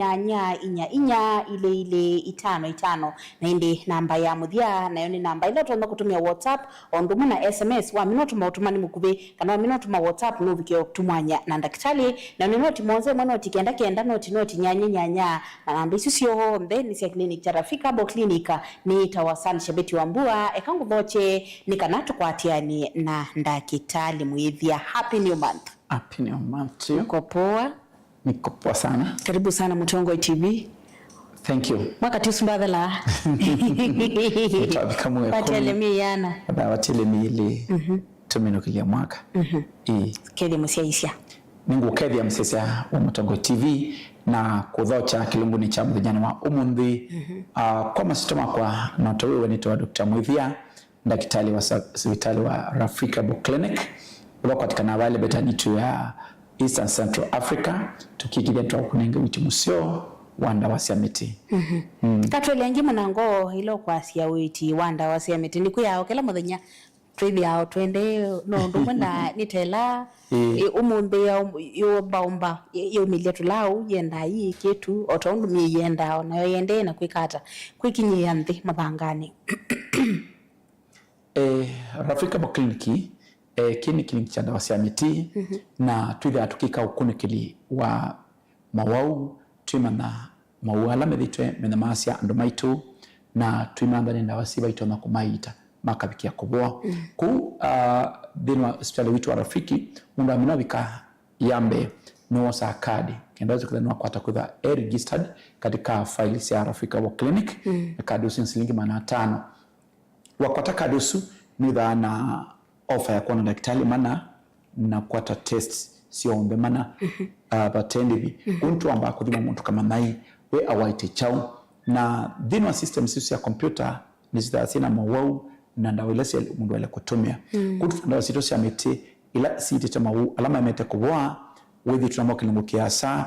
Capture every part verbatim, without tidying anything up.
nyanya inya inya ilĩ ilĩ itano itano. Na ĩndĩ namba ya mũthya, nayo nĩ namba ĩla ũtonya kũtũmĩa WhatsApp o ũndũ ũmwe na S M S. Wamina ũtũma ũtũmani mũkuvĩ, kana wamina ũtũma WhatsApp, nũvike o tũmwanya na ndakĩtalĩ. Na nĩ noti mũonza ĩmwe, noti kenda kenda, noti, noti nyanya nyanya. Na namba isu syonthe nĩ sya clinic kya Rafika Herbal Clinic. Nĩ ta Wasan Shabeti wa Mbua, eka ngũthokye nĩ kana tũkwatĩanĩe na ndakĩtalĩ mwĩthya. Happy New Month. Happy New Month to you. Uko poa? Niko poa sana. Karibu sana Mũtongoi T V. Thank you. Mwaka ti ũsu mbathela. Nĩtwavika mwei wa ĩkũmi. Watele mĩana. Watele mĩili. Mhm. Tũminũkĩlya mwaka. Mhm. Ĩĩ. Kethya mũsyaĩĩsya. Nĩngũkethya mũsyaĩĩsya wa Mũtongoi T V na kũthokya kĩlungunĩ kya mũthenyanĩ wa ũmũnthĩ. Mhm. Ah, kwa masyĩtwa makwa, na ũtavĩwe nĩtawa Doctor Mwĩthia, ndakĩtalĩ wa sa-, sivitalĩ wa Rafika Herbal Clinic, ũla ũkwatikanaa va Lebeta Nitu ya Eastern Central Africa, tũkĩkĩthya twaũkũnenge ũiiti mũseo wa ndawa sya mĩtĩ. Mhm. Mm. Katwele angĩ mũnango ĩla ũkwasya ũiiti wa ndawa sya mĩtĩ, nĩkwĩawa kĩla mũthenya twĩthĩawa twendee, no ũndũ ũmwe na nĩtela, ĩĩ, ĩ, ũmũnthĩ yaũ-, yũmbaũmba, ĩ, yaumĩlya tũlaũ, yendaa yĩĩkĩtu, o ta ũndũ myei yendaa, o nayo yendee na kwĩka ata, kwĩkinyĩĩa nthĩ mathanganĩ. Eh, Rafika Herbal Clinic, eh, kĩĩ nĩ clinic kya ndawa sya mĩtĩ, mhm, na twĩthĩawa tũkĩka ũkunĩkĩli wa mawau, twĩmanya mawau ala methĩĩtwe menyamasya andũ maitũ, na twĩmantha nĩ ndawa syĩva itonya kũmaiita makavikĩa kũvoa. Mm. Kũu, ah, nthĩnĩ wa sivitalĩ witũ wa Rafiki, mũndũ amina vika ya mbee nĩwosaa kadi, kenda wĩse kwĩthĩwa nĩwakwata kwĩthwa e registered katika faili sya Rafika Herbal Clinic, mm, na kadi ũsu nĩ silingi maana atano. Wakwata kadi ũsu, nĩwĩthaa na ofa ya kwona ndakĩtalĩ mana na kwata test syonthe mana, mhm, ah, vate ndĩvi. Mhm. Kũu nĩtwambaa kũthima mũndũ kamanyai we awaĩte kyaũ. Na nthĩnĩ wa systems isu sya kompyũta, nĩsyĩthaa syĩna mowau na ndawa ila sya mũndũ aĩle kũtũmĩa. Mm. Kũu twĩna ndawa sitũ sya mĩtĩ ila siitĩte mowau ala maemete kũvoa, wĩthĩĩtwe namo kĩlungu kĩasa,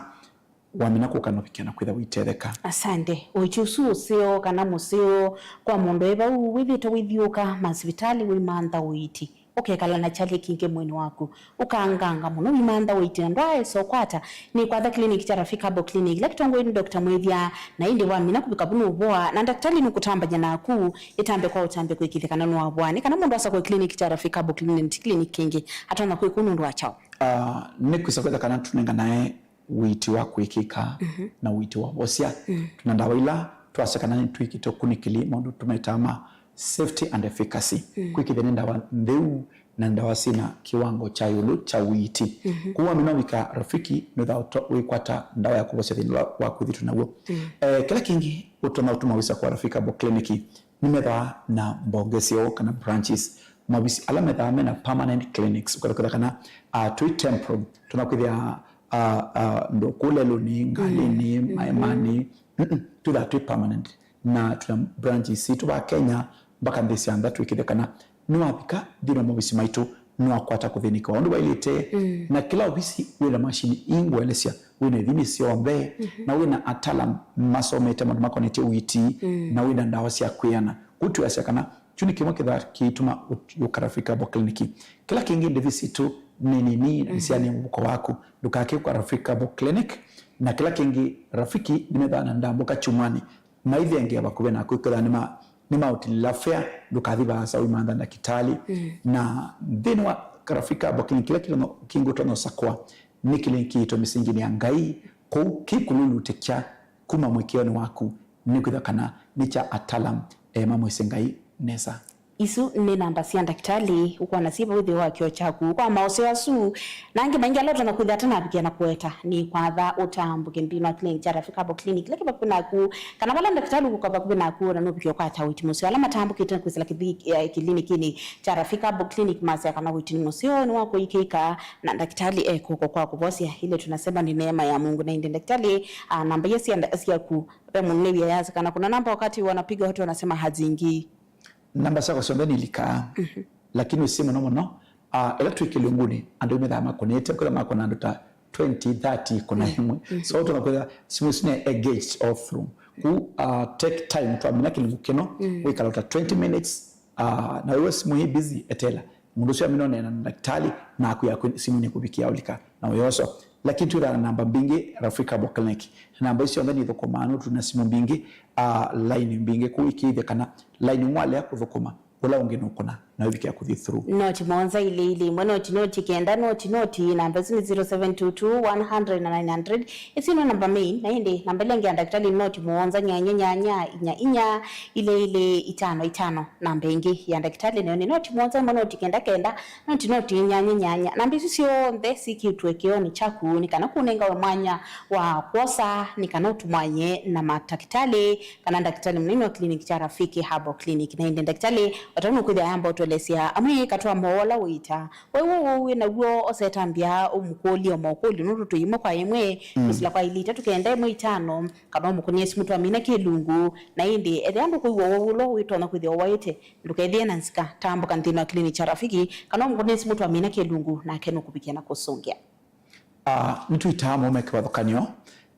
wamina kũka na ũvikĩa na kwĩtha ũitetheka. Asante. Ũiiti ũsu ũseo kana mũseo kwa mũndũ e vau wĩthĩĩtwe wĩthiũũka masivitalĩ wĩmantha ũiiti, ũkekala na kyalĩ kingĩ mwĩĩnĩ waku, ũkanganga mũno wĩmantha ũiiti na ndwaaĩsa ũkwata, nĩ kwatha clinic kya Rafika Herbal Clinic ĩla kĩtongoew'e nĩ Doctor Mwĩthya, na ĩndĩ wamina kũvika vu nũvoa, na ndakĩtalĩ nũkũtambany'a naku ĩtambya kwa ũtambya kũĩkĩĩthya kana nũavoa. Nĩ kana mũndũ asakũe clinic kya Rafika Herbal Clinic, ti clinic kĩngĩ, atonya kwĩkũ nũndũ wa kyaũ? Ah, nĩ kwĩsa kwĩtha kana tũnenganae ũiiti wa kwĩkĩka, mhm, na ũiiti wa vosya. Mm. Twĩna ndawa ila twasya kana nĩtwĩkĩte ũkunĩkĩli, maũndũ tũmetaa ma safety and efficacy. Mm. Kwĩkĩthya nĩ ndawa ntheu na ndawa syĩna kĩwango kya ĩũlũ kya ũiiti. Mhm. Kwoou wamina ũvika Rafiki, nĩwĩthaa ũto-, wĩkwata ndawa ya kũvosya thĩna ũla waku wĩthĩĩtwe naw'o. Mm. Eh, kĩla kĩngĩ ũtonya ũtuma wĩsa kwa Rafika Herbal Clinic, nĩmethaa na mbonge syoo kana branches, mavisi ala methaa mena permanent clinics, ũkethĩa kwĩtha kana, ah, twĩ temporary, tũna kwĩthĩa, ah, ah, ndo kũlelũnĩ, ngalĩnĩ, mm, maemanĩ, mm-mm, twĩthaa twĩ permanent. Na twĩna branches sitũ va Kenya mpaka nthĩ sya nza, twĩkĩthya kana nĩwavika nthĩnĩ wa mavisi maitũ, nĩwakwata kũthĩnĩka o ũndũ waĩlĩte. Mm. Na kĩla ovisi wĩna mashini ingũelesya, wĩna ithimi syonthe, mhm, na wĩna ataalam masomete maũndũ makonetye ũiiti, mm, na wĩna ndawa sya kwĩana. Kũu twĩasya kana kyu nĩ kĩmwe kĩthaa kĩituma ũyũka Rafika Herbal Clinic. Kĩla kĩngĩ, ndĩvi sitũ nĩ nini na, mhm, nĩsyaanĩe mũvuko waku. Ndũkakĩe kwa Rafika Herbal Clinic. Na kĩla kĩngĩ, Rafiki nĩmethaa na ndambũka kyumwanĩ. Maithengea vakuvĩ naku, kwĩthĩwa nĩma-, nĩmaũtilĩla fare, ndũkathi vaasa ũimantha ndakĩtalĩ. Mm. Na nthĩnĩ wa Rafika Herbal Clinic, kĩla kĩla kĩngĩ ũtonya ũsakũa nĩ kĩla kĩitwe mĩsinginĩ ya Ngai, kũu kĩkũlulutĩkya kuma mũĩkĩĩonĩ waku, nĩ kwĩthĩwa kana nĩ kya ataalam, eh, mamwĩsĩ Ngai nesa. Isu nĩ namba sya ndakĩtalĩ ũkwona syĩ vau ĩtheo wa kĩoo kyaku. Kwa maũseo asu na angĩ maingĩ ala ũtonya kwĩthĩa atanavikĩa na kũweta, nĩ kwatha ũtambũke nthĩnĩ wa clinic kya Rafika Herbal Clinic ĩla kĩ vakuvĩ naku, kana vala ndakĩtalĩ ũkũka vakuvĩ naku, na nũvikĩe ũkwata ũiiti mũseo. Ala matambũkĩte kwĩsĩla kĩthi-, eh, kĩlinikinĩ kya Rafika Herbal Clinic masya kana ũiiti nĩ mũseo, nĩ wa kũĩkĩĩka, na ndakĩtalĩ e kũko kwa kũvosya. Ile tunasema ni neema ya Mungu. Na ĩndĩ ndakĩtalĩ, ah, namba isu sya nda-, syaku, ve mũndũ nĩwĩa yasya kana kuna namba wakati wanapiga watu wanasema haziingii. Namba syakwa syonthe nilikaa. Mhm. Lakini ũsie mũno mũno, ah, ĩla twĩ kĩlungunĩ, andũ methaa makũnĩte, kwĩla makũna andũ ta twenty, thirty, kũna, mm, ĩmwe. Mhm. So, tũnakwĩtha simũ isu nĩ engaged all through. Kũu, ah, take time, twamina kĩlungu kĩno, mm, wĩkala ta twenty minutes, ah, na wĩwe simũ ĩ busy, etela. Mũndũ ũcio amina ũneena na ndakĩtalĩ, na akwĩa simũ nĩkũvikĩa ũlika na ũyoso. Lakini twĩthaa na namba mbingĩ Rafiki Herbal Clinic. Na namba isu syonthe nithũkũmaa nũndũ twĩ na simũ mbingĩ, ah, laini mbingĩ, kũu ĩkĩĩthya kana laini ũmwe walea kũthũkũma, ũla ũngĩ nũkũna, na ũvikĩa kũthi through. Noti mũonza ilĩ ilĩ ĩmwe, noti, noti kenda, noti, noti, namba isu nĩ zero seven two two, one hundred na nine hundred. Isu nĩ namba main, na ĩndĩ namba ĩla ĩngĩ ya ndakĩtalĩ nĩ noti mũonza nyanya nyanya inya inya ilĩ ilĩ itano itano. Namba ĩngĩ ya ndakĩtalĩ nayo nĩ noti mũonza ĩmwe, noti kenda kenda, noti, noti nyanya nyanya. Namba isu syonthe sikĩtwe kĩonĩ kyaku nĩ kana kũnengawe mwanya wa kwosa, nĩ kana ũtumwanye na matakĩtalĩ kana ndakĩtalĩ mũnene wa clinic kya Rafiki Herbal Clinic. Na ĩndĩ ndakĩtalĩ, o ta ũu nũkwĩthĩa ayamba ũtũelesya amwe katĩ wa mowau ala ũitaa. We w'o wĩ naw'o, osa ĩtambya ũmũkũlye o maũkũlyo nũndũ twĩ ĩmwe kwa ĩmwe, mm, kũsila kwa ilĩ itatũ kenda ĩmwe itano, kana ũmũkũnĩe simũ twamina kĩlungu. Na ĩndĩ ethĩa ndũkwĩw'a wau ũla wĩtonya kwĩthĩwa waĩte, ndũkethĩe na nzika, tambũka nthĩnĩ wa clinic kya Rafiki, kana ũmũkũnĩe simũ twamina kĩlungu, nake nũkũvikĩa na kũsũngĩa. Ah, nĩtũitaa maũme kĩvathũkany'o,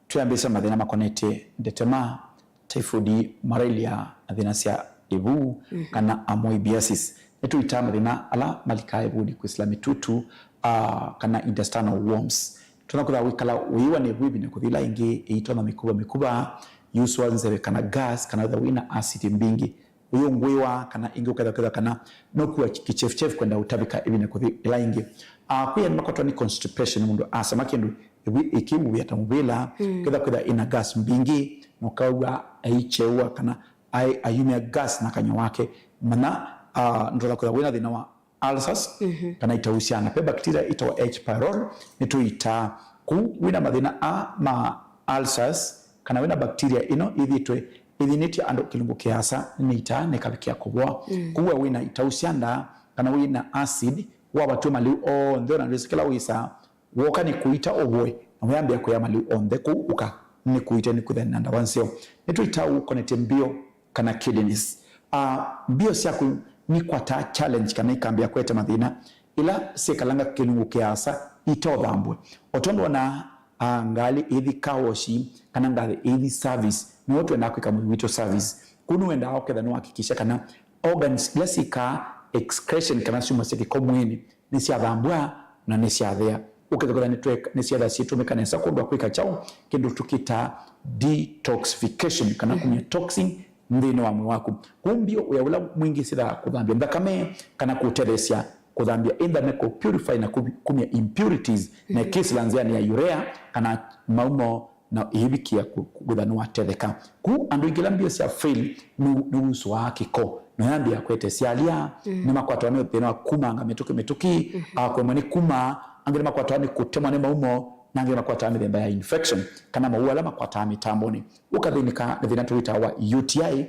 twĩambĩĩsya mathĩna makonetye ndetema, typhoid, malaria, na thĩna sya ĩvu, mhm, kana amoebiasis. Nĩtũitaa mathĩna ala malikaa ĩvunĩ kwĩsĩla mĩtutu, ah, kana intestinal worms. Tũna kwĩthĩwa wĩkala ũyĩwa nĩ ĩvu ĩvinda kũthi ĩla ĩngĩ, ĩitonya mĩkuva mĩkuva, yusũa nzeve kana gas, kana wĩthĩwa wĩna acid mbingĩ. Ũyũngũĩwa, kana ĩngĩ ũkethĩa, ũkethĩa kana nũkua kĩchefuchefu kwenda ũtavĩka ĩvinda kũthi ĩla ĩngĩ. Ah, kwĩ andũ makwatwa nĩ constipation, mũndũ asema kĩndũ ĩvu ĩkĩvuvĩa ta mũvĩla, mm, kwĩthĩa, kwĩthĩa ĩna gas mbingĩ, na ũkaw'a aicheũa kana ai-, ayumĩa gas na kanyw'a wake. Manya, ah, nũtonya kwĩthĩa wĩna thĩna wa ulcers, mhm, kana itau sya ana. Ve bacteria ĩtawa H. pylori, nĩtũitaa. Kũu wĩna mathĩna aa ma ulcers, kana wĩna bacteria ĩno ĩthĩĩtwe ĩthinĩtye andũ kĩlungu kĩasa, nĩitaa na ĩkavikĩa kũvoa. Mm. Kũu we wĩna itau sya ndaa, kana wĩna acid, wavatw'a malĩu onthe, ona ndwĩsĩ kĩla wĩsaa, woka nĩ kũita ũvoe, na wĩambĩa kũya malĩu onthe kũu, ũka nĩ kũita, nĩ kwĩthĩa na ndawa nzeo. Nĩtũitaa ũkonetye mbio kana kidneys. Ah, mbio syaku nikwataa challenge kana ikambĩa kũete mathĩna ila syĩkalanga kĩlungu kĩasa itaũthambwe. O tondũ ona, ah, ngalĩ ĩthi car wash kana ngalĩ ĩthi service, nĩw'o twendaa kwĩka mwĩĩ witũ service. Kũu nĩwendaa ũketha nĩwahakikisha kana organs ila syĩkaa excretion kana syumasya kĩko mwĩĩnĩ nĩsyathambwa na nĩsyathea. Ũkethĩa kwĩthĩa nĩtweka-, nĩsyetha syĩtũmĩka nesa kwondũ wa kwĩka kyaũ? Kĩndũ tũkĩtaa detoxification, kana, mhm, kumya toxin nthĩnĩ wa mwĩĩ waku. Kũu mbio wĩa ũla mwingĩ syĩthaa kũthambya nthakame kana kũtetheesya kũthambya ĩ nthakame, kũ purify na kũ-, kumya impurities na, mhm, ĩkĩsĩla nzĩanĩ ya urea kana maumo na ĩivikĩa kũ-, kwĩthĩa nĩwatetheka. Kũu andũ aingĩ ĩla mbio sya fail nĩ, nĩwusũaa kĩko, na yambĩa kwete syalya, mm, nĩmakwatawa nĩ thĩna wa kumanga mĩtũkĩ mĩtũkĩ, mhm, ah, kũemwa nĩ kuma, angĩ nĩmakwatawa nĩ kũtemwa nĩ maumo, na angĩ nĩmakwatawa mĩthemba ya infection, kana mawau ala makwataa mĩtambonĩ. Ũkathĩnĩka nĩ thĩna tũwĩtaa wa U T I,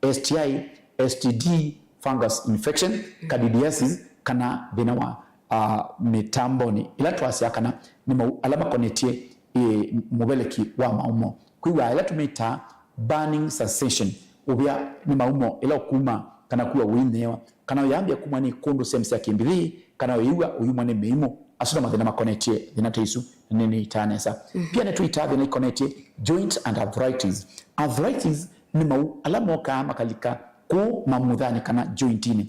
S T I, S T D, fungus infection, candidiasis, kana thĩna wa, ah, mĩtambonĩ, ĩla twasya kana nĩ mau ala makonetye, ĩ, mũveleki wa maumo. Kwĩw'a ĩla tũmĩtaa burning sensation, ũvĩa nĩ maumo ĩla ũkuma kana kuwa ũinyeewa, kana ũyambĩa kumwa nĩ kũndũ sehemu sya kĩmbĩthĩ, kana ũyĩw'a ũyumwa nĩ mĩimũ. Asu no mathĩna makonetye thĩna ta isu, na nĩ, nĩitaa nesa. Mhm. Pia nĩtũitaa thĩna ikonetye joint and arthritis. Arthritis nĩ mau ala mokaa makalika kũu mamuthanĩ kana jointinĩ.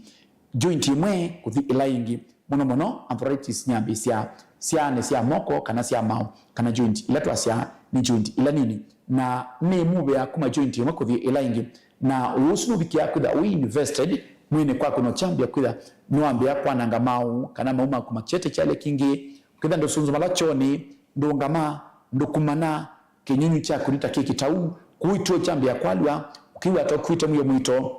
Joint ĩmwe kũthi ĩla ĩngĩ. Mũno mũno arthritis nĩyambĩĩsyaa syaanĩ sya moko kana sya maaũ, kana joint ila twasyaa nĩ joint ila nini, na nĩmuvĩaa kuma joint ĩmwe kũthi ĩla ĩngĩ, na ũũ ũsu nũvikĩaa kwĩtha wĩ invested mwĩĩnĩ kwaku, na ũkyambĩa kwĩtha nĩwambĩĩa kwananga maaũ kana maaũ maku makyete kyalya kĩngĩ, ũkĩtha ndũsũnzũmala kyoonĩ, ndũngama, ndũkumana, kĩnyunyu kyaku nĩ ta kĩ kĩtau, kũu ituo kyambĩa kwalw'a, ũkĩw'a ta ũkuĩte mwĩo mũito,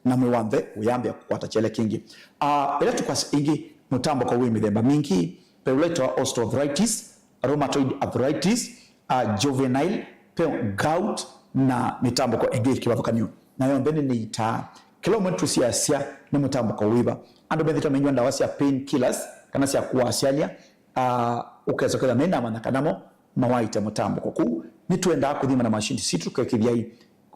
na mwĩĩ wa nthe ũyambĩa kũkwata kyele kĩngĩ. Ah, ĩla tũkwasya ĩngĩ, mũtambũko wĩ mĩthemba mingĩ, ve ũla wĩtawa osteoarthritis, rheumatoid arthritis, ah, juvenile, ve gout, na mĩtambũko ĩngĩ kĩvathũkany'o. Na yonthe nĩnĩitaa. Kĩla ũmwe tũsiasya nĩ mũtambũko wĩva. Andũ methĩĩtwe mainyw'a ndawa sya pain killers kana sya kũasyalya, ah, ũkesa kwĩtha menamanya kana mo mawaĩte mũtambũko. Kũu nĩtwendaa kũthima na mashini sitũ tũkekĩthya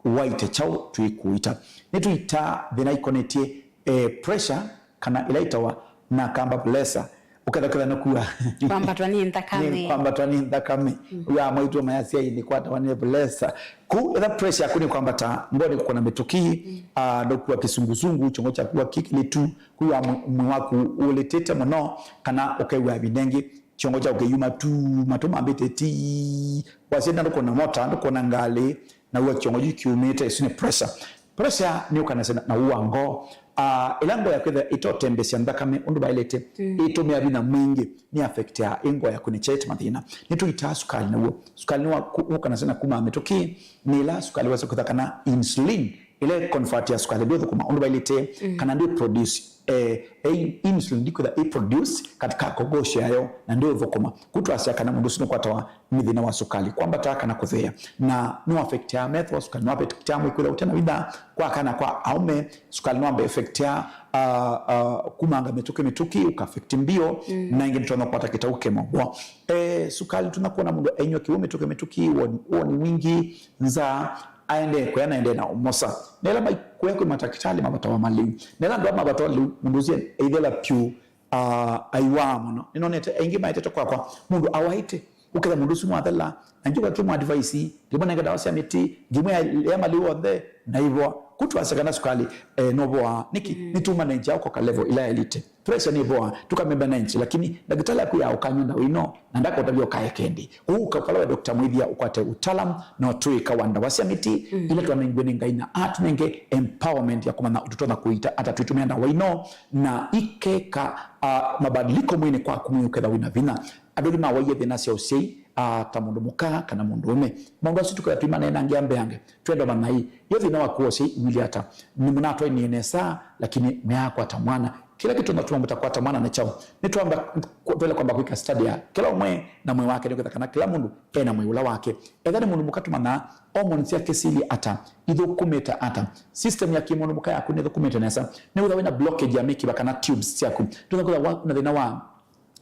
waĩte kyaũ twĩkũĩta. Nĩtũitaa thĩna ikonetye, eh, pressure kana ĩla ĩtawa na kamba pressure. Ũketha kwĩtha nĩkua kwambatwa nĩ nthakame. Nĩ kwambatwa nĩ nthakame. Mm. Ũyũ amwaitũ mayasya ĩ nĩkwatawa nĩ pressure. Kũu etha pressure yaku nĩ kwambata, ngoo nĩ kũkũna mĩtũkĩ, mm, ah, nũkua kĩsungũsungũ, kyongo kyaku kĩkĩlĩtu, kwĩw'a mwĩ-, mwĩĩ waku ũlĩtĩte mũno, kana ũkew'a ĩvinda ĩngĩ kĩongo kyaku kĩyuma tu, matũ mambĩte ti, wasya nda ndũkona mota, ndũkona ngalĩ, na w'o kĩongo kyu kiumĩte, ĩsu nĩ pressure. Pressure nĩ ũkanasya na, na ũu wa ngoo. Ah, ĩla ngoo yaku ĩthĩa ĩtotembesya nthakame ũndũ vaĩlĩte, ĩtũmĩa vinya mwingĩ, nĩ affectĩaa ĩ ngoo yaku nĩ kyaĩte mathĩna. Nĩtũitaa sukali naw'o. Sukali nĩ wa ku-, ũkanasya na kuma mĩtũkĩ, nĩ ĩla sukali wesa kwĩtha kana insulin ĩla ĩ convert ya sukali ndwĩthũkũma ũndũ vaĩlĩte, kana ndwĩ produce, eh, eh, insulin ndikwĩtha ĩ produce katika kogosho yayo na ndĩũthũkũma. Ku twasya kana mũndũ ũsu nũkwatawa nĩ thĩna wa sukali kwambata kana kũthea, na nũ affectĩaa metho wa sukali, nũ affectĩaa mwĩĩ kwĩtha ũte na vinya kwa kana kwa aũme, sukali nũ affectĩaa, ah, ah, kumanga mĩtũkĩ mĩtũkĩ, ũka affect mbio, na ĩngĩ nĩtonya kwata kĩtau kĩmwe. Eh, sukali tũna kuona mũndũ ainywa kĩw'ũ mĩtũkĩ mĩtũkĩ, woni, woni wingi, nzaa, aendee kũya na aendee na ũmosa. Na ĩla maikũya kwĩ matakĩtalĩ mavatawa malĩu. Na ĩla andũ aa mavatawa lĩu, mũndũ ũsu eithela pyũ, ah, aiwaa mũno. Nĩnonete aingĩ maetete kwakwa, mũndũ awaĩte, ũketha mũndũ ũsu nwathela, na ngyũka kĩmũ advice, ngĩmũnenga ndawa sya mĩtĩ, ngĩmwĩa ya malĩu onthe, na ivoa. Ku twasya kana sukali, eh, novoaa. Nĩkĩ? Nĩtumanenja ũkoka level ila yaĩlĩte. Pressure nĩ voa, tũkamemba na nchi, lakini ndakĩtalĩ akwĩa ũkanywa ndawa ino, na ndakũtavya ũkaeke ĩndĩ. Kũu ũka vala we doctor mwĩthĩa ũkwate ũtaalam, na ũtwĩka wa ndawa sya mĩtĩ, ila twanengiwe nĩ Ngai, na atũnenge empowerment ya kũmanya ũtũtonya kũita ata twĩtũmĩa ndawa ino, na ikeka, ah, mabadiliko mwĩĩnĩ kwaku mwĩĩ ũketha wĩna vinya. Andũ aingĩ mawaie thĩna sya ũsyai, ah, ta mũndũ mũka kana mũndũ ũme. Maũndũ asu tũketha tũimaneenangĩa mbeange. Twenda manya ĩ, yo thĩna waku wa ũsyai ũilyĩ ata? Nĩmũnatwaanie nesa, lakini mũyaakwata mwana. Kĩla kĩtonya tuma mũtakwata mwana nĩ kyaũ? Nĩtwamba, twaĩle kwamba kwĩka study ya kĩla ũmwe na mwĩĩ wake, nĩkwĩtha kana kĩla mũndũ ena mwĩĩ ũla wake. Ethĩwa nĩ mũndũ mũka tũmanyaa hormones syake silyĩ ata, ithũkũmĩte ata, system ya kĩmũndũ mũka yaku nĩthũkũmĩte nesa, nĩwĩtha wĩna blockage ya mĩkiva kana tubes syaku, nĩwĩtha kwĩtha wa-, na thĩna wa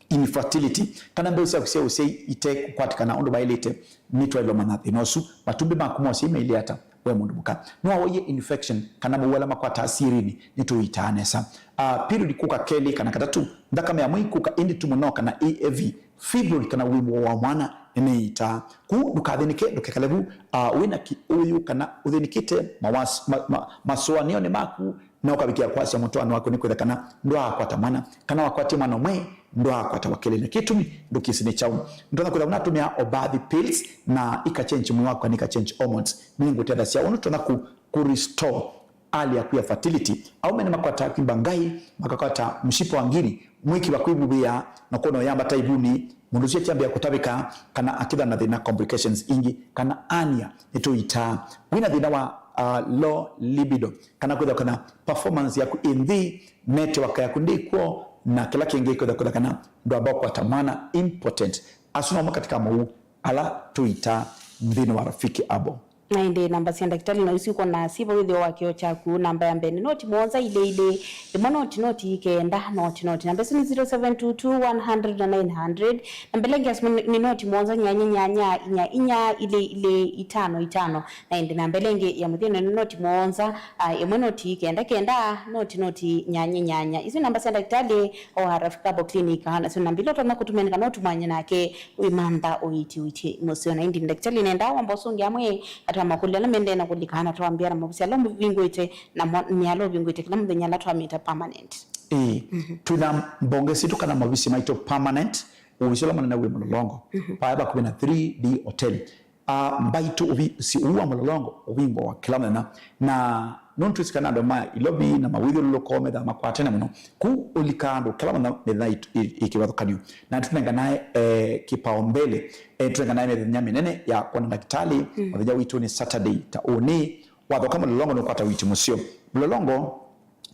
infertility, kana mbeũ syaku sya ũsyai ite kũkwatĩkana ũndũ vaĩlĩte, nĩtwaĩlwe manya thĩna ũsu. Matumbĩ maku ma ũsyai mailye ata we mũndũ mũka? Nĩwawaie infection kana mawau ala makwataa siĩrĩnĩ? Nĩtũitaa nesa. Ah, period kũka kelĩ kana katatũ, nthakame ya mwei kũka ĩndĩ tu mũno kana ĩ heavy, fibroid kana wĩmũo wa mwana nĩmĩitaa. Kũu ndũkathĩnĩke, ndũkekale vu, ah, wĩna kĩũyũ kana ũthĩnĩkĩte mawas-, ma, ma, masũanĩonĩ maku, na ũkavikĩa kwasya mũtwaano waku nĩkwĩtha kana ndwaakwata mwana, kana wakwatie mwana ũmwe, ndwaakwata wa kelĩ. Na kĩtumi ndũkĩsĩ nĩ kyaũ? Nĩtonya kwĩtha ũnatũmĩa o baadhi pills na ikachange mwĩĩ waku kana ikachange hormones. Nĩngũtethasya ũndũ tũtonya ku, ku restore hali yaku ya fertility. Aũme nĩmakwataa kwimba ngai, makakwata mshipa wa ngiri, mwĩkiva kwĩvuvĩa na kwona ũyambata ivuni, mũndũ ũsu akyambĩa kũtavĩka, kana akĩtha na thĩna, complications ingĩ, kana hernia nĩtũitaa. Wĩna thĩna wa, ah, low libido, kana kwĩtha kana performance yaku ĩ nthĩ, network yaku ndĩkw'o, na kĩla kĩngĩ kwĩtha kwĩtha kana ndwamba ũkwata mwana, impotent. Asu no amwe katika mawau ala tũitaa nthĩnĩ wa Rafiki Herbal. Na ĩndĩ namba sya ndakĩtalĩ na ũsu ũkona siva wĩthĩo wa kĩo kyaku, namba ya mbee nĩ noti mũonza ilĩ ilĩ, ĩmwe noti noti kenda noti noti. Namba ĩsu nĩ zero seven two two one hundred na nine hundred. Namba ĩla ĩngĩ ya simũ nĩ, nĩ noti mũonza nyanya nyanya inya inya ilĩ ilĩ itano itano. Na ĩndĩ namba ĩla ĩngĩ ya mũthya nĩ noti mũonza, ah, ĩmwe noti kenda kenda noti noti nyanya nyanya. Isu namba sya ndakĩtalĩ o Rafiki Herbal Clinic, ah, nasyo namba ila ũtonya kũtũmĩa nĩ kana ũtũmanye nake wĩmantha ũiiti ũiiti mũseo. Na ĩndĩ ndakĩtalĩ nendaa wamba ũsũngĩa amwe atwa makũlyo ala mendee na kũlika na twambĩa na mavusi ala ũvingũĩte na mo-, mĩala ũvingũĩte kĩla mũthenya ala twamĩta permanent. Ĩĩ, twĩna mbonge sitũ kana mavisi maitũ permanent, ũvisi ũla mũnene wĩ Mũlolongo, paya vakuvĩ na three D Hotel. Ah, mbaitũ ũvisi ũu wa Mũlolongo ũvingũawa kĩla mũthenya. Na nũndũ twĩsĩ kana andũ ma Ilovi na mawĩthyũlũlũko methaa makwatene mũno, kũu ũlikaa andũ kĩla mũthenya mĩthenya ĩ, ĩ, ĩ kĩvathũkany'o. Na tũnenganae, eh, kĩpaombele, eh, tũnenganae mĩthenya mĩnene ya kwona ndakĩtalĩ. Mũthenya witũ nĩ Saturday ta ũnĩ. Wathoka Mũlolongo nũkwata ũiiti mũseo. Mũlolongo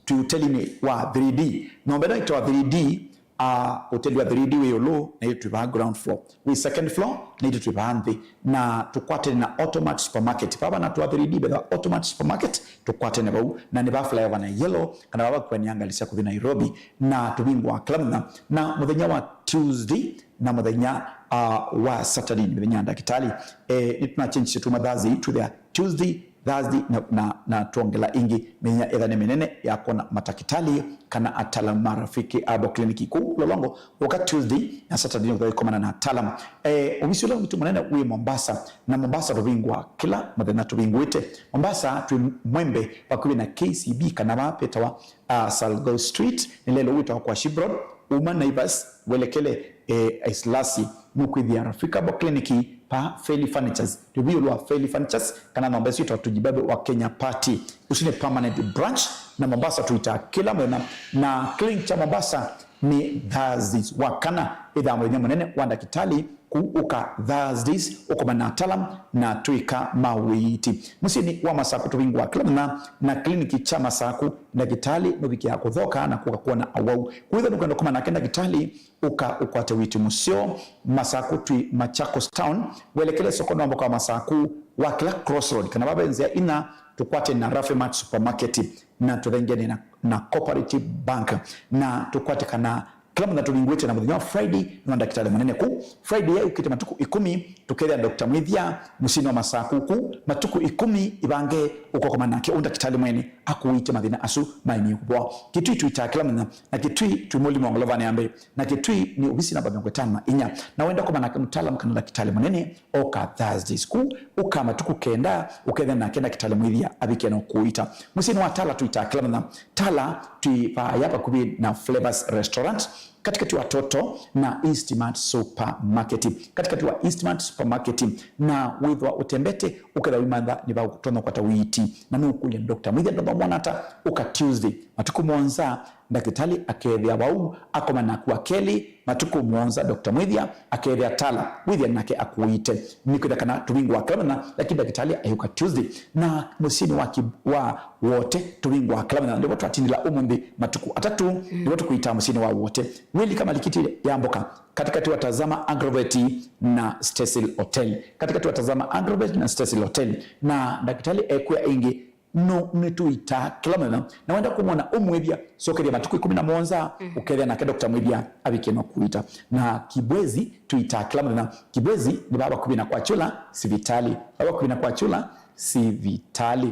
twĩ ũtelinĩ wa three D. Nyũmba ĩno ĩtawa three D, ah, ũteli wa three D wĩ ĩũlũ, na itũ twĩ vaa ground floor. Wĩ second floor, na itũ twĩ vaa nthĩ. Na tũkwatene na Automat Supermarket. Vava na twa three D, vetha Automat Supermarket, tũkwatene vau. Na nĩ vaa flyover na yellow, kana vava kũania ngalĩ sya kũthi Nairobi. Na tũvingũaa kĩla mũthenya. Na mũthenya wa Tuesday, na mũthenya, ah, wa Saturday, nĩ mĩthenya ya ndakĩtalĩ. Eh, nĩtũnachenjisye tuma Thursday, twĩthĩa Tuesday, Thursday na, na, na twongela ĩngĩ mĩthenya ĩthane mĩnene ya kwona matakĩtalĩ kana ataalamu ma Rafiki Herbal Clinic. Kũu Lolongo, ũka Tuesday na Saturday nĩ ũkomana na ataalamu. Eh, ũvisi ũla witũ mũnene wĩ Mombasa, na Mombasa tũvingũa kĩla mũthenya tũvingũĩte. Mombasa twĩ Mwembe vakuvĩ na K C B kana vaa vetawa, ah, Salgo Street, nĩ lelũ wĩtawa kwa Shibroad. uma Naivas, welekele, eh, Islasi, nũkwĩthĩa Rafika Herbal Clinic pa Feli Furnitures. Tũvi ĩũlũ wa Feli Furnitures, kana nyũmba ĩsu ĩtawa Tujibebe wa Kenya Party. Ũsu nĩ permanent branch, na Mombasa tũitaa kĩla mũthenya. Na clinic kya Mombasa nĩ Thursdays wa kana, ĩthaa mũthenya mũnene wa ndakĩtalĩ, kũu ũka Thursdays, ũkomana na ataalam na twĩka ma ũiiti. Mũsyĩnĩ wa Masaku tũvingũa kĩla mũthenya, na kliniki kya Masaku, ndakĩtalĩ nũvikĩaa kũthoka na kũka kwona awau. Kwĩthwa nũkwenda kũkomana nake ndakĩtalĩ, ũka ũkwate ũiiti mũseo. Masaku twĩ Machakos Town, welekele soko nĩ wa mboka wa Masaku, wakĩla crossroad, kana vave nzĩa inya, tũkwate na Rafimat Supermarket, na tũthengene na, na Cooperative Bank, na tũkwatĩkana kĩla mũthenya tũvingũĩte na mũthenya wa Friday nĩ wa ndakĩtalĩ mũnene kũu. Friday ya yũkĩte matukũ ĩkũmi, tũkethĩa Doctor Mwĩthya mũsyĩnĩ wa Masaku kũu. Matukũ ĩkũmi ĩvange ũkokomana nake ũ ndakĩtalĩ mwene akũĩte mathĩna asu maemie kũvoa. Kitui tũitaa kĩla mũthenya, na Kitui twĩ Mũlima wa ngolovanĩ ya mbee, na Kitui nĩ ovisi namba mĩongo ĩtano na inya. Na wenda kũma nake mũtaalamu kana ndakĩtalĩ mũnene, oka Thursdays kũu, ũka matukũ kenda, ũkethĩa nake ndakĩtalĩ Mwĩthya avikie na ũkũĩta. Mũsyĩnĩ wa Tala tũitaa kĩla mũthenya. Tala twĩ vaya vakuvĩ na Flavors Restaurant, katikati wa Toto na Eastmart Supermarket. Katikati wa Eastmart Supermarket, na wĩthwa ũtembete, ũkethĩa wĩmantha nĩ va ũtonya kwata ũiiti. Na nũkũlya Doctor Mwĩthya ndonya mwana ata, ũka Tuesday, matukũ mũonza, ndakĩtalĩ akethĩa vau, akoma naku wa kelĩ, matukũ mũonza Doctor Mwĩthya akethĩa Tala, wĩthĩa nake akũĩte. Nĩkwĩthĩa kana tũvingũa kĩla mũthenya, lakini ndakĩtalĩ ayũka Tuesday. Na mũsyĩnĩ wa ki-, wa Wote tũvingũa kĩla mũthenya. Nĩvo twatindĩla ũmũnthĩ matukũ atatũ, nĩvo tũkũitaa mũsyĩnĩ wa Wote. Wĩlika malikiti ya mboka, katikati wa Tazama Agrovet na Cecil Hotel. Katikati wa Tazama Agrovet na Cecil Hotel. Na ndakĩtalĩ ekwĩa ĩngĩ, no nĩtũitaa kĩla mũthenya. Na wenda kũmwona ũmwĩthya, sokethya matukũ ĩkũmi na mũonza, ũkethĩa nake Doctor Mwĩthya avikie na kũita. Na Kibwezi tũitaa kĩla mũthenya. Kibwezi nĩ vaa vakuvĩ na kwa Chula sivitalĩ. Vaa vakuvĩ na kwa Chula sivitalĩ.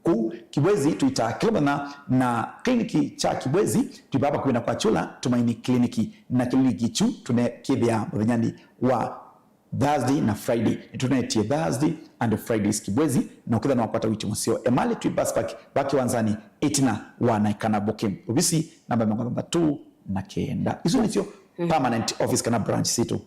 Kũu Kibwezi tũitaa kĩla mũthenya, na kliniki kya Kibwezi twĩ vaa vakuvĩ na kwa Chula Tumaini Kliniki. Na kliniki kyu tũnekĩthĩa mũthenyanĩ wa Thursday na Friday. Nĩtũnetie Thursday and Fridays Kibwezi, na ũkethĩa nĩwakwata ũiiti mũseo. Emali twĩ bus park, va kĩwanzanĩ, ĩtina wa Naikana Booking. Ovisi namba mĩongo thanthatũ na kenda. Isu nĩsyo permanent office kana branch sitũ.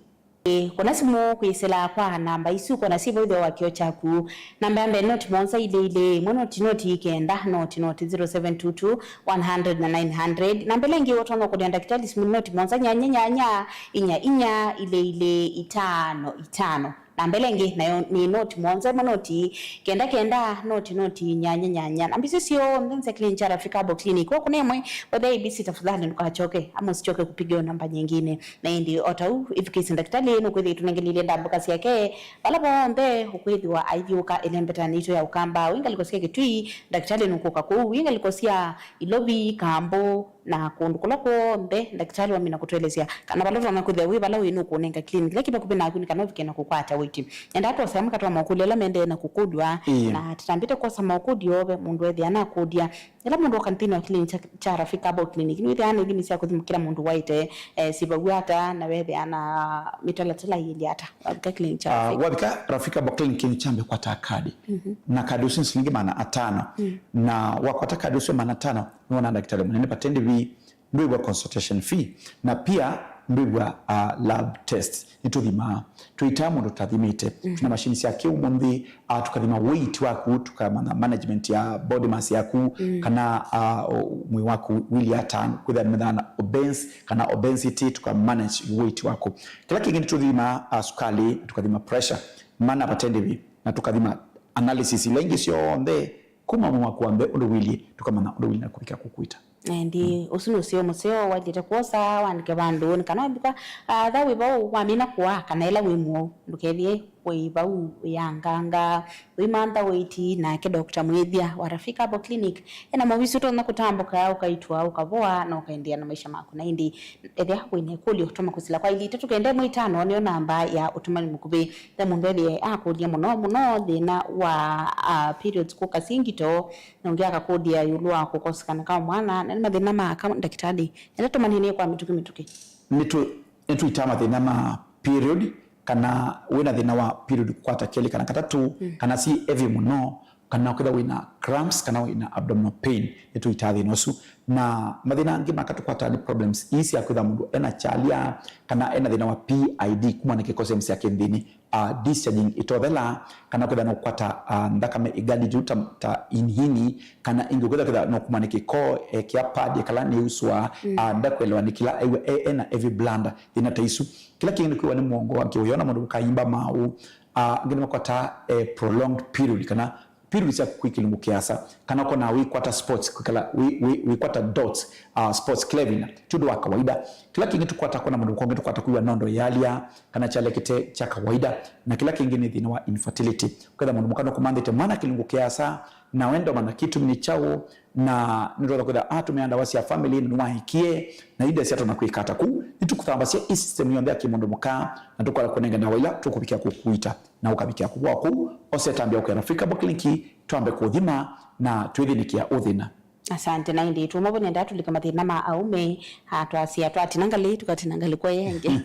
Ĩĩ, kũna simũ kwĩsĩla kwa namba isu, kũna syĩ vau ĩtheo wa kĩo kyaku. Namba ya mbee, noti mũonza ilĩ ilĩ, ĩmwe noti, noti kenda, noti, noti, zero seven two two, one hundred na nine hundred. Namba ĩla ĩngĩ ũtonya ũkũnĩa ndakĩtalĩ simũ nĩ noti mũonza nyanya nyanya, inya inya, ilĩ ilĩ, itano itano. Namba ĩla ĩngĩ nayo nĩ noti mũonza, ĩmwe noti kenda kenda, noti, noti, nyanya nyanya. Namba isu syonthe nĩ sya kliniki kya Rafika Herbal Clinic. Kwa kũna ĩmwe, wethe A B C, tafadhali ndũkakyoke, ama ũsyoke kupiga namba nyingine. Na ĩndĩ o ta ũu, ĩvikĩsye ndakĩtalĩ nũkwĩthĩa ĩtũnengelile ndambũka syake vala vonthe ũkwĩthĩwa aithyũũka ĩlembetanĩ yitũ ya Ũkamba. Wĩ ngalĩko sya Kĩtui, ndakĩtalĩ nũkũka kũu. Wĩ ngalĩko sya Ilovi, Kambũ, na kũndũ kũla kw'onthe, ndakĩtalĩ wamina kũtũelesya kana vala ũtonya kwĩthĩa wĩ vala wĩ nũkũnenga clinic ĩla kĩ vakuvĩ naku nĩ kana ũvike na kũkwata ũiiti. Endaa twose amwe katwa maũkũlyo ala maendee na kũkũlw'a, ĩĩ, na tũtambĩte kwosa maũkũlyo ve mũndũ ethĩa nakũlya. Ĩla mũndũ oka nthĩnĩ wa clinic kya, kya Rafika Herbal Clinic, nĩwĩthĩawa na ithimi sya kũthima kĩla mũndũ waĩte, eh, syĩvaw'a ata, na wethĩa na mĩtalatala yĩlĩ ata wavika clinic kya, ah, Rafika? Wavika Rafika Herbal Clinic, kĩndũ kya mbee kwataa kadi. Mhm. Na kadi ũsu nĩ silingi maana atano. Mm. Na wakwata kadi ũsu maana atano, nĩwona ndakĩtalĩ mũnene vate ndĩvi, ndwĩw'a consultation fee, na pia ndwĩw'a, uh, lab test. Nĩtũthimaa. Twĩtaa mũndũ tũtathimĩte. Mhm. Twĩna machine sya kĩu mũnthĩ, uh, tũkathima weight waku, tũkamanya management ya body mass yaku, mm, kana, uh, o-, mwĩĩ waku wĩlĩ ata, kwĩthĩa nĩmethana obese kana obesity, tũkamanage weight waku. Kĩla kĩngĩ nĩtũthimaa, uh, sukali, tũkathima pressure, mana vate ndĩvi, na tũkathima analysis ila ingĩ syonthe, kuma mwĩĩ waku wa mbee ũndũ wĩlĩ, tũkamanya ũndũ wĩlĩ na kũvika kũkwĩta. Ĩndĩ, mm, ũsu nĩ ũseo mũseo wailĩte kwosa, wandĩke vandũ, nĩ kana wambĩka, ah, tha wĩ vau wamina kũaa, kana ĩla wĩ mũwau, ndũkethĩe wĩ vau wĩyanganga, wĩmantha ũiiti, nake Doctor Mwĩthya wa Rafika Herbal Clinic ena mavisi ũtonya kũtambũka, ũkaitwa, ũkavoa, na ũkaendeea na maisha maku. Na ĩndĩ, ethĩa wĩna ĩkũlyo, tũma kũsila kwa ilĩ itatũ kenda ĩmwe itano, nĩyo namba ya ũtũmani mũkuvĩ. Ve mũndũ ethĩe akũlya mũno mũno thĩna wa, ah, periods kũka syĩ ngito, na ũngĩ akakũlya ĩũlũ wa kũkosekana kwa mwana, na nĩ mathĩna ma aka ndakĩtalĩ, ĩla tũmanĩnĩe kwa mĩtũkĩ mĩtũkĩ. Nĩtũ-, nĩtũitaa mathĩna ma period, kana wĩna thĩna wa period kũkwata kelĩ kana katatũ, mm, kana syĩ heavy mũno, kana ũkethĩa wĩna cramps, kana wĩna abdominal pain, nĩtũitaa thĩna ũsu. Na mathĩna angĩ makatũkwata nĩ problems ii sya kwĩtha mũndũ ena kyalya, kana ena thĩna wa P I D, kumana na kĩko sehemu sya kĩnthĩnĩ, uh, discharging ĩtothela, kana kwĩtha no kũkwata, uh, nthakame ĩgali juu ta, ta inhini, kana ĩngĩ ũkethĩa kwĩtha no kumana na kĩko, ekĩa pad ĩkala nĩusũa, uh, ndakwelewa nĩ kĩla aiw'a e, ena heavy bladder, thĩna ta isu. Kĩla kĩngĩ nĩ kwĩwa nĩ mũongo wa kĩũya, ona mũndũ ũkaimba maũ, uh, angĩ nĩmakwataa, eh, prolonged period, kana period sya kwĩ kĩlungu kĩasa, kana ũkona wĩkwata spots, kwĩkala wĩ, wĩ, wĩkwata dots, uh, spots clavina, ti ũndũ wa kawaida. Kĩla kĩngĩ tũkwata, kwona mũndũ ũkongĩ tũkwata kwĩwa nondo yalya, kana kyalekete kya kawaida, na kĩla kĩngĩ nĩ thĩna wa infertility. Kwĩtha mũndũ mũka nũkũmanthĩte mwana kĩlungu kĩasa, na wendo mana kĩtumi nĩ kyaũ, na nĩtwatha kwĩtha atũmĩa ndawa sya family na nĩwaekie, na inde syatona kwĩka ata kũu, nĩtũkũthambasya ĩ system yonthe ya kĩmũndũ mũka, na tũkwata kũnenga ndawa ila tũkũvikĩa kũkuita. Na ũkavikĩa kũvoa kũu, ose tambĩa ũkĩa Africa Herbal Clinic, twambe kũthima na twĩthĩnĩkĩa ũthĩna. Asante. Na ĩndĩ tũmavo nenda tũlike mathĩna ma aũme, ah, twasya twatina ngalĩ, tũkatina ngalĩ kwa yengĩ.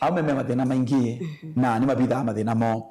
Aũme me mathĩna maingĩ, na nĩmavithaa mathĩna moo.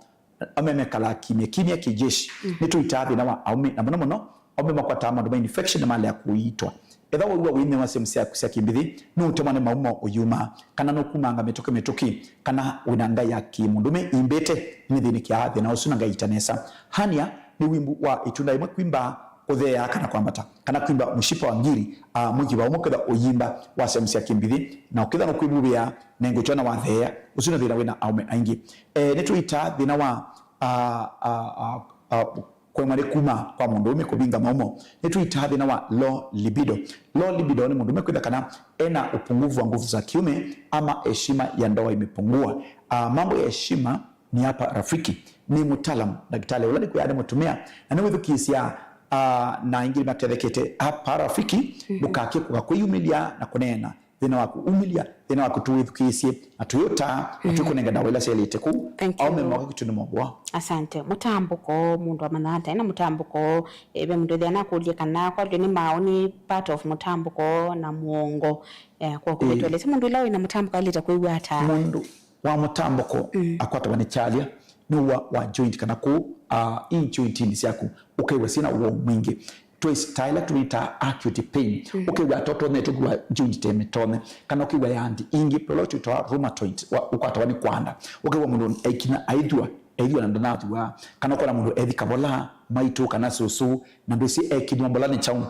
Aũme mekalaa kimya kimya kĩjeshi. Nĩtũitaa thĩna wa aũme, na mũno mũno aũme makwataa maũndũ ma infection na malea kũiitwa. Etha wĩw'a wĩnĩwa sehemu syaku sya kĩmbĩthĩ, nũũtemwa nĩ maũũ ũyuma, kana nũkumanga mĩtũkĩ mĩtũkĩ, kana wĩna ngai ya kĩmũndũme imbĩte, nĩthĩnĩkĩaa thĩna ũsu na ngai ita nesa. Hernia nĩ wimbu wa ĩtunda ĩmwe kwimba kũtheea kana kwambata, kana kwimba mũshipa wa ngiri, ah, mũkiva ũmwe kwĩtha ũyimba wa sehemu sya kĩmbĩthĩ, na ũkĩtha nũkwĩvuvĩa na ĩngũtwa na watheea, ũsu nĩ thĩna wĩna aũme aingĩ. Eh, nĩtũitaa thĩna wa, ah, ah, ah, ah, kũemwa nĩ kuma kwa mũndũũme kũvinga maumo, nĩtũitaa thĩna wa low libido. Low libido nĩ mũndũũme kwĩtha kana ena upungufu wa nguvu za kiume ama heshima ya ndoa imepungua. Ah, mambo ya heshima ni hapa rafiki, ni mtaalamu, daktari ũla nĩkwĩa nĩ mũtumĩa, na nĩwĩthukĩĩsya, ah, na aingĩ nĩmatethekete hapa rafiki. Ndũkake kũka kwĩyumĩlya na kũneena thĩna waku, umĩlya thĩna waku, tũwĩthukĩĩsye na tũyũtaa na twĩkũnenga ndawa ila syaĩlĩte kũu. Thank you. Aũme moka kĩtu nĩ mobwa. Asante. Mũtambũko, mũndũ amanya ata ena mũtambũko? Eh, ve mũndũ ethĩa nakũlye kana kwalyo nĩ maũ nĩ part of mũtambũko na mũongo. Eh, kwa kũvetwa lesi mũndũ ila wĩna mũtambũko aĩlĩte kwĩw'a ata? Mũndũ wa mũtambũko akwatawa nĩ kyalya, nĩ wa, wa joint kana kũu, ah, i jointini syaku, ũkew'a syĩna woo mwingĩ. Twĩsĩ ta ĩla twĩtaa acute pain. Ũkew'a toto nĩ tũkiwa joint temĩtone, kana ũkew'a yandi ingĩ, pelo twĩtawa rheumatoid, wa, ũkwatawa nĩ kwanda. Ũkew'a mũndũ aikina aithua, aithua na ndanathua, kana ũkona mũndũ ethi kavola, maitũ kana sũsũ, na ndwĩsĩ ekinwa mbola nĩ kyaũ.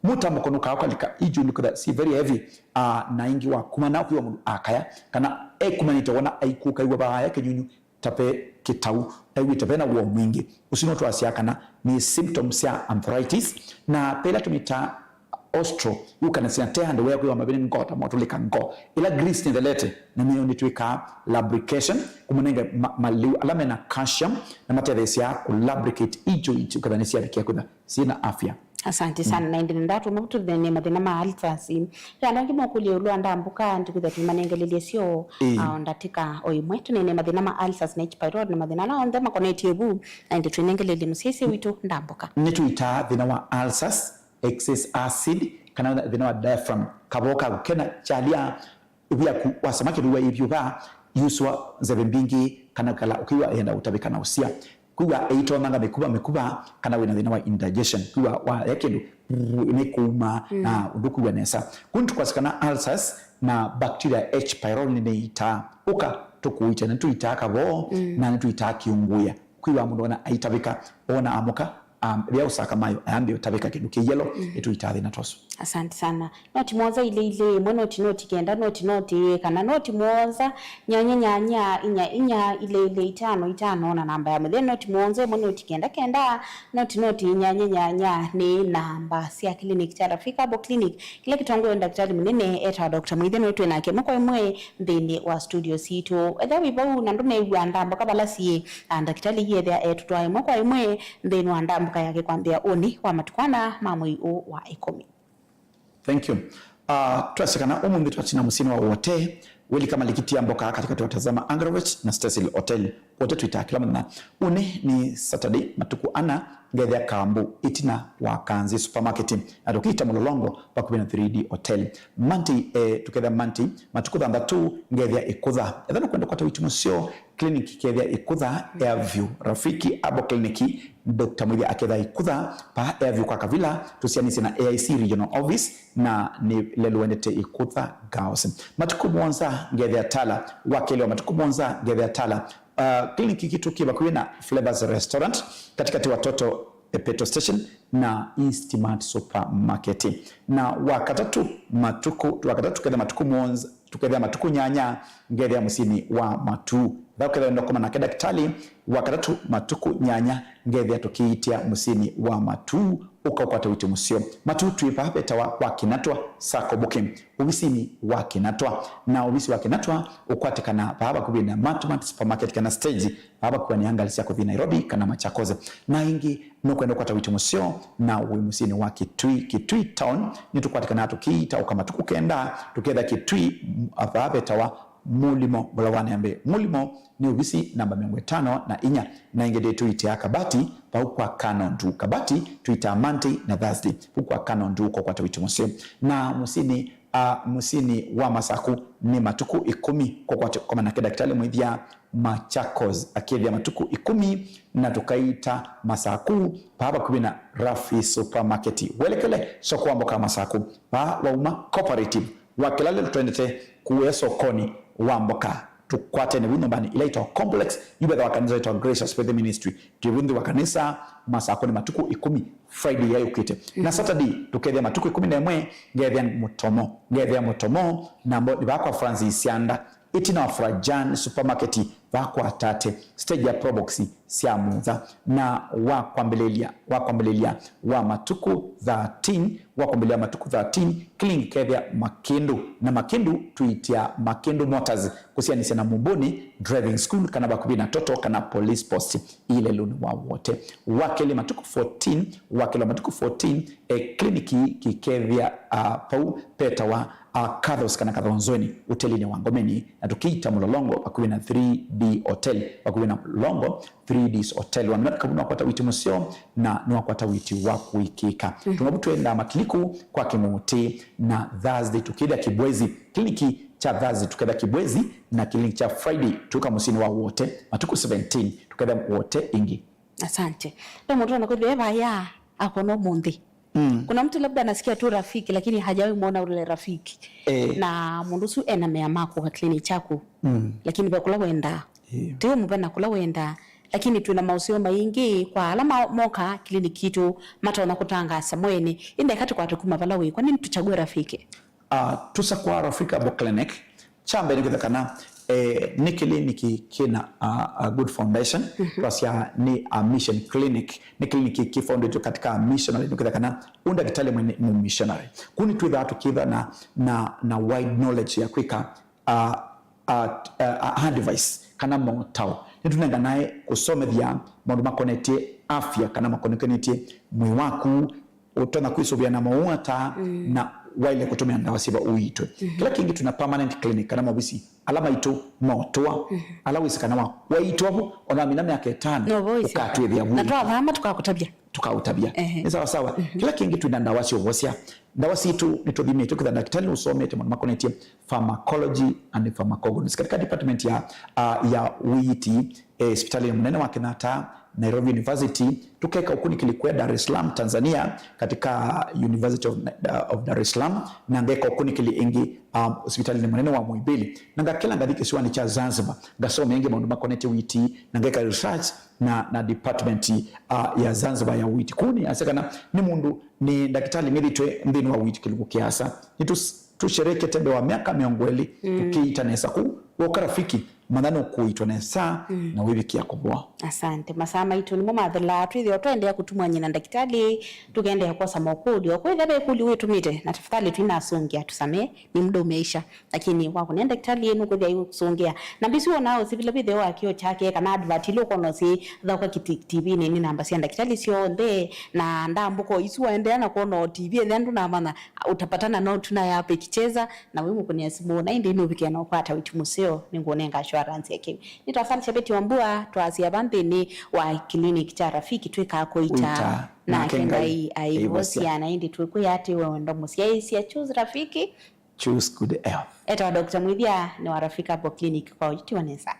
Mũtambũko nũkaa ũkalika i joint kwĩtha si very heavy, ah, na ingĩ wa kumana ũkew'a mũndũ akaya, kana ekumanĩte wona aikũka iwa vaaya kĩnyunyu, ta ve kĩtau, aiw'ĩte vena woo mwingĩ. Ũsu no twasya kana nĩ symptoms sya arthritis, na pela tũmĩtaa ostro, yu kana sina te handũ wea kwĩwa mavĩnĩ ngoo ta motũlĩka ngoo. Ĩla grease nĩthelete, na nĩyo nĩtwĩkaa lubrication, kũmũnenge ma-, maliu ala mena calcium, na matetheesya kũ lubricate i joint, ũketha nĩsyavikĩa kwĩtha syĩna afya. Asante sana. Na ĩndĩ ndatũma tũthĩne mathĩna ma ulcers. Ve andũ angĩ mokũlya ĩũlũ wa ndambũka, ndikwĩtha tũimanengelelye syo, ĩĩ, ah, ndatĩka o ĩmwe. Tũnene mathĩna ma ulcers na H. pylori na mathĩna ala onthe makonetye vu, na ĩndĩ twĩnengelelye mũsyaĩĩsya witũ ndambũka. Nĩtũitaa thĩna wa ulcers, excess acid, kana thĩna wa diaphragm, kavoo kaku kena kyalya. Ĩvu yaku wasama kĩndũ wa ĩvyũva, yusũa nzeve mbingĩ, kana kala ũkĩw'a yenda ũtavĩka na ũsia. Kwĩw'a ĩitonyanga mĩkuva mĩkuva, kana wĩna thĩna wa indigestion. Kwĩw'a waya kĩndũ, nĩ kũuma, na ndũkwĩw'a nesa. Kũu nĩtũkwasya kana ulcers na bacteria H. pylori nĩitaa. Ũka tũkũiite, na nĩtũitaa kavoo, na nĩtũitaa kĩũngũĩa. Kwĩw'a mũndũ ona aitavĩka, ona amũka, um, rĩrĩa ũsaka mayo, ayambĩĩa ũtavĩka kĩndũ kĩ yellow, nĩtũitaa thĩna ta ũsu. Asante sana. Noti mũonza ilĩ ilĩ, ĩmwe noti noti kenda, noti noti ĩĩ, kana noti mũonza, nyanya nyanya, inya inya, ilĩ ilĩ, itano itano, na namba ya mũthya noti mũonza, ĩmwe noti kenda kenda, noti noti, nyanya nyanya, nĩ namba sya clinic kya Rafika Herbal Clinic. Kĩla kĩtongoe ndakĩtalĩ mũnene etawa Doctor Mwĩthya, nĩwe twĩ nake ĩmwe kwa ĩmwe nthĩnĩ wa studio sitũ. Ethĩwa wĩ vau na ndũneew'a ndambũka vala syĩ, a, ndakĩtalĩ iethĩa etũtwaa ĩmwe kwa ĩmwe nthĩnĩ wa ndambũka yake kwambĩa ũnĩ wa matukũ ana ma mwei ũũ wa ĩkũmi. Thank you. Uh, twasya kana ũmũnthĩ twatina mũsyĩnĩ wa Wote, wĩlika malikiti ya mboka katikati wa Tazama Agrovet na Cecil Hotel. Wote twĩtaa kĩla mũthenya. Ũnĩ nĩ Saturday, matukũ ana, ngethĩa Kambu, ĩtina wa Kanzi Supermarket, na tũkĩita Mũlolongo, vakuvĩ na three D Hotel. Monday, eh, tũkethĩa Monday, matukũ thanthatũ, ngethĩa Ĩkũtha. Ethĩwa nũkwenda kũkwata ũiiti mũseo, clinic ĩkethĩa Ĩkũtha, Airview, Rafiki Herbal Clinic, Doctor Mwĩthya akethĩa Ĩkũtha, vaa Airview kwa Kavila, tũsianĩsye na A I C Regional Office, na nĩ lelũ wendete Ĩkũtha Girls. Matukũ mũonza, ngethĩa Tala, wakelĩ wa matukũ mũonza, ngethĩa Tala. Uh, clinic kitũ kĩ vakuvĩ na Flavors Restaurant, katikati wa Total, eh, petrol station na Eastmart Supermarket. Na wakatatũ matukũ, wakatatũ kethĩa matukũ mũonza, tũkethĩa matukũ nyanya, ngethĩa mũsyĩnĩ wa Matuu. Ethĩwa ũkethĩa wenda kũkoma nake ndakĩtalĩ, wakatatũ matukũ nyanya, ngethĩa tũkĩitia mũsyĩnĩ wa Matuu, ũka ũkwate ũiiti mũseo. Matuu twĩ vaa vetawa kwa Kinatwa, Sacco Booking, ovisinĩ wa Kinatwa. Na ovisi wa Kinatwa ũkwatĩkana vaa vakuvĩ na Matumati Supermarket kana stage, vaa vakuanĩa ngalĩ sya kũthi Nairobi kana Machakos. Na ĩngĩ, nũkwenda kũkwata ũiiti mũseo na wĩ mũsyĩnĩ wa Kitui, Kitui Town, nĩtũkwatĩkanaa tũkĩita ũka matukũ kenda, tũkethĩa Kitui, m-, vaa vetawa Mulimo, ngolawanĩ ya mbee. Mulimo nĩ ovisi namba mĩongo ĩtano na inya, na ĩngĩ ndĩ tũitaa Kabati, vau kwa Kano Nduu. Kabati tũitaa Monday na Thursday, vau kwa Kano Nduu kũkwata ũiiti mũseo. Na mũsyĩnĩ, a, mũsyĩnĩ wa Masaku nĩ matukũ ĩkũmi kũkwata kũkoma nake ndakĩtalĩ Mwĩthya, Machakos, akethĩa matukũ ĩkũmi, na tũkaita Masaku, vaa vakuvĩ na Rafi Supermarket. Welekele soko wa mboka Masaku, vaa wauma Cooperative, wakĩla lelũ twendete kuya sokoni wa mboka, tũkwatene vu nyũmbanĩ ĩla ĩtawa Complex, yu vetha wa kanisa ĩtawa Gracious Faith Ministry. Twĩ vu nthĩ wa kanisa, Masaku nĩ matukũ ĩkũmi, Friday ya yũkĩte. Na Saturday, tũkethĩa matukũ ĩkũmi na ĩmwe, ngethĩa Mũtomo, ngethĩa Mũtomo, na mbo nĩ vaa kwa Francis Sianda, ĩtina wa Frajan Supermarket, vaa kwa Tate, stage ya Probox sya Mutha. Na wa kwambĩlĩlya, wa kwambĩlĩlya wa matukũ thirteen, wa kwambĩlĩlya matukũ thirteen, clinic ĩkethĩa Makĩndũ, na Makĩndũ tũitia Makĩndũ Motors, kũsianĩsya na Mumbuni Driving School, kana vakuvĩ na Total kana Police Post, ĩ lelũnĩ wa Wote. Wakelĩ matukũ fourteen, wakelĩ wa matukũ fourteen, e, clinic ĩkethĩa, a, vau vetawa, a, Kathos kana Kathonzweni, ũtelinĩ wa Ngomeni, na tũkĩita Mũlolongo vakuvĩ na three D Hotel, vakuvĩ na Mũlolongo, three Ds Hotel. Wamina kavu nĩwakwata ũiiti mũseo na nĩwakwata ũiiti wa kũĩkĩĩka. Tũmavu twenda Makiliku kwa Kĩng'ũtĩ, na Thursday tũkĩthĩa Kibwezi. Kĩliniki kya Thursday tũketha Kibwezi, na kĩliniki kya Friday tũka mũsyĩnĩ wa Wote. Matukũ seventeen tũketha Wote ĩngĩ. Asante. Ndo mũndũ ona kwĩthĩa vaya akona ũmũnthĩ. Mm. Kuna mtu labda anasikia tu Rafiki lakini hajawahi muona ule Rafiki. Eh. Na mũndũ ũsu ena mea ma kũka clinic kyaku. Mm. Lakini ve kũla wendaa. Eh. Ti ũmũvena kũla wendaa. Lakini twĩna maũseo maingĩ kwa ala ma-, moka clinic itũ matonya kũtangaasa mwene. Ĩndĩ eka tũkwate kuma vala wĩ. Kwa nini tuchague Rafiki? Ah, tusakwaa Rafiki Herbal Clinic. Kya mbee nĩ kwĩthĩa kana, eh, nĩ kĩliniki kĩna, ah, a good foundation. Mhm. Twasya nĩ a mission clinic. Nĩ kĩliniki kĩ founded katika missionary. Nĩ kwĩthĩa kana ũ ndakĩtalĩ mwene nĩ missionary. Kũu nĩtwĩthaa tũkĩtha na, na, na wide knowledge ya kwĩka, ah, ah, ah, advice kana motao. Nĩtũnenganae kũsomethya maũndũ makonetye afya kana makonetye mwĩĩ waku, ũtonya kwĩsũvĩa na mowau ata, mm, na waĩle kũtũmĩa ndawa syĩva ũiitwe. Mhm. Kĩla kĩngĩ twĩna permanent clinic kana maovisi ala maitũ motũa, mhm, ala wĩsĩ kana wa-, waitũa vu, ona wamina myaka ĩtano, no voice, ũkatwĩthĩa vu. Na twathama tũkakũtavya. Tũkaũtavya. Ehe. Nĩ sawa sawa. Mhm. Kĩla kĩngĩ twĩna ndawa sya ũvosya. Ndawa sitũ nĩtũthimĩtwe kĩtha ndakĩtalĩ ũsomete maũndũ makonetye pharmacology and pharmacogonomy. Katika department ya, ah, ya ũiiti, eh, sipitalini mũnene wa Kenyatta, Nairobi University, tũkeka ũkunĩkĩli kũya Dar es Salaam, Tanzania, katika University of, of Dar es Salaam, na ngeka ũkunĩkĩli ĩngĩ, um, sipitalini mũnene wa Muhimbili. Na ngakĩla ngathi kĩsiwanĩ kya Zanzibar, ngasoma ĩngĩ maũndũ makonetye ũiiti, na ngeka research na, na department, uh, ya Zanzibar ya ũiiti. Kũu nĩ ase kana nĩ mũndũ, nĩ ndakĩtalĩ nĩthĩtwe nthĩnĩ wa ũiiti kĩlungu kĩasa. Nĩtũ-, tũsherekete mbee wa myaka mĩongo ĩlĩ, mm, tũkĩiita nesa kũu. Woka Rafiki, manya nũkũiitwa nesa, mm, na wĩvikĩa kũvoa. Asante. Masaa maitũ nĩmo mathelaa, twĩthĩwa twaendeea kũtumwany'a na ndakĩtalĩ, tũkaendeea kwosa mokũlyo. Kwĩthĩa ve ĩkũlyo wĩtũmĩte, na tafadhali twĩnasũngĩa, tũsamee, ni muda umeisha. Lakini wakũnea ndakĩtalĩ nũkwĩthĩa aiũsũngĩa. Namba isu wonaa ũsivila wĩthĩwa wa kĩo kyake, kana advert ila ũkona ũsĩ thauka TV-nĩ, nĩ namba sya ndakĩtalĩ syonthe, na ndambũko isu waendeea na kwona o TV ethĩa ndũnamanya, utapatana nao tunayape kicheza, na wĩ mũkũnĩa simũ, na ĩndĩ nũvikĩa na ũkwata wĩti mũseo, nĩngũnenga assurance ya kĩu. Nĩtwa Salisha Betty Wambua, twasya va nthĩnĩ wa clinic kya Rafiki twĩkaa kũita, nake Ngai aivosya, na ĩndĩ twĩkwĩa atĩ we wendo mũsyaĩĩsya, choose Rafiki, choose good health. Etawa Doctor Mwĩthya, nĩ wa Rafiki Herbal Clinic kwa ũyĩtiwa nesa.